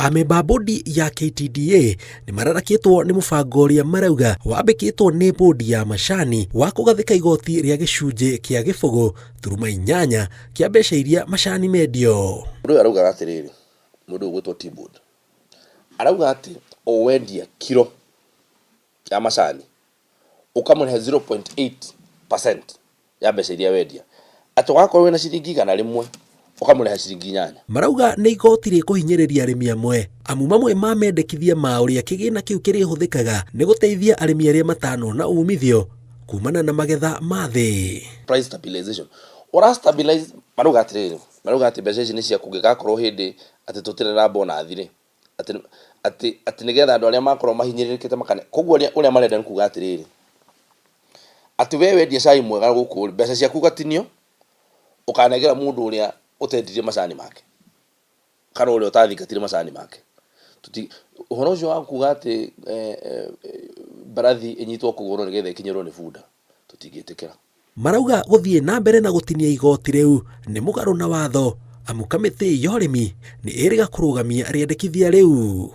Amemba a bodi ya KTDA nĩ mararakĩtwo nĩ mũbango ũrĩa marauga wambĩkĩtwo nĩ bodi ya macani wa kũgathĩka igoti rĩa gĩcunjĩ kĩa gĩbũgũ turuma inyanya kĩa mbeca iria macani mendio. Mũndũ ũyũ araugaga atĩrĩrĩ, mũndũ ũyũ ũgwĩtwo Tea-Board, arauga atĩ o wendia kiro ya macani ũkamũrĩha 0.8% ya mbeca iria wendia, atĩ wakorwo wĩna ciringi 100 ũkamũrĩha ciringi 8. Marauga nĩ igoti rĩkũhinyĩrĩria arĩmi amwe amu mamwe ma mendekithia ma ũrĩa kĩgĩna kĩu kĩrĩhũthĩkaga nĩ gũteithia arĩmi arĩa matanona umithio kumana na magetha ma thĩ. Price stabilization, ũra stabilize, marauga atĩrĩrĩ, marauga atĩ mbeca ici nĩ cia kũngĩgakorwo hĩndĩ atĩ tũtirĩ na bonus rĩ, atĩ atĩ atĩ nĩgetha andũ arĩa makorwo mahinyĩrĩrĩkĩte makane. Koguo ũrĩa marenda nĩ kuga atĩrĩrĩ, atĩ we wendia cai mwega gũkũ rĩ, mbeca ciaku ũgatinio ũkanengera mũndũ ũrĩa ũtendirie macani make kana ũrĩa ũtathingatire macani make. Tũti ũhoro ũcio wa kuga atĩ mbarathi ĩnyitwo kũgũrũ nĩgetha ĩkinyĩrwo nĩ bunda, tũtingĩtĩkĩra. Marauga gũthiĩ na mbere na gũtinia igoti rĩu nĩ mũgarũ na watho amu kamĩtĩ ya ũrĩmi nĩ ĩrĩga kũrũgamia rĩendekithia rĩu.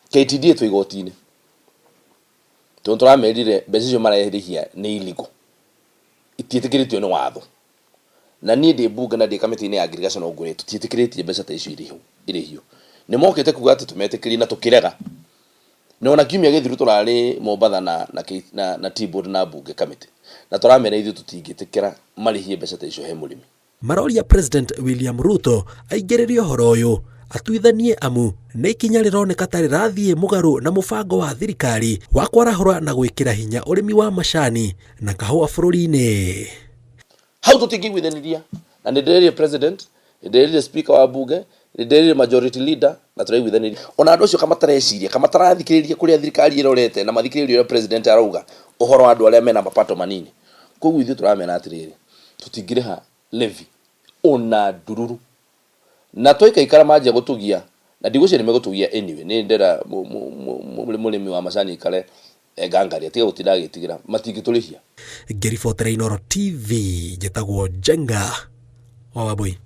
KTDA twĩ igoti-inĩ tondũ tũramerire mbeca icio marerĩhia nĩ illegal, itiĩtĩkĩrĩtio nĩ watho. Na niĩ ndĩ mbunge na ndĩ kamĩtĩ-inĩ ya ngirigaca no ngwĩre tũtiĩtĩkĩrĩtie mbeca ta icio irĩhio. Nĩ mokĩte kuga atĩ tũmetĩkĩrie na tũkĩrega. Na ona kiumia gĩthiru tũrarĩ Mombatha na Tea-Board na mbunge kamĩtĩ na tũramera ithuĩ tũtingĩtĩkĩra marĩhie mbeca ta icio he mũrĩmi. Maroria President William Ruto aingĩrĩrie ũhoro ũyũ atuithanie amu nĩ ikinya rĩroneka ta rĩrathiĩ mũgarũ na mũbango wa thirikari wa kwarahũra na gwĩkĩra hinya ũrĩmi wa macani na kahũa bũrũri-inĩ. Hau tũtingĩiguithanĩria na nĩ ndĩrerire president, nĩ ndĩrerire speaker wa bunge, nĩ ndĩrerire majority leader na tũraiguithanĩria. Ona andũ acio kamatareciria, kamatarathikĩrĩria kũrĩa thirikari ĩrorete na mathikĩrĩrie ũrĩa president arauga ũhoro wa andũ arĩa mena mapato manini. Koguo ithuĩ tũramera atĩrĩrĩ, tũtingĩrĩha levy ona ndururu. Na twaikaikara manjia gũtũgia, na ndigwĩciria nĩ megũtũgia anyway, nĩ ndĩrenda mũrĩmi wa macani aikare ngangari atige gũtinda agĩtigĩra, matingĩtũrĩhia. Ngĩribotera Inooro TV, njĩtagwo Njenga wa Wambui.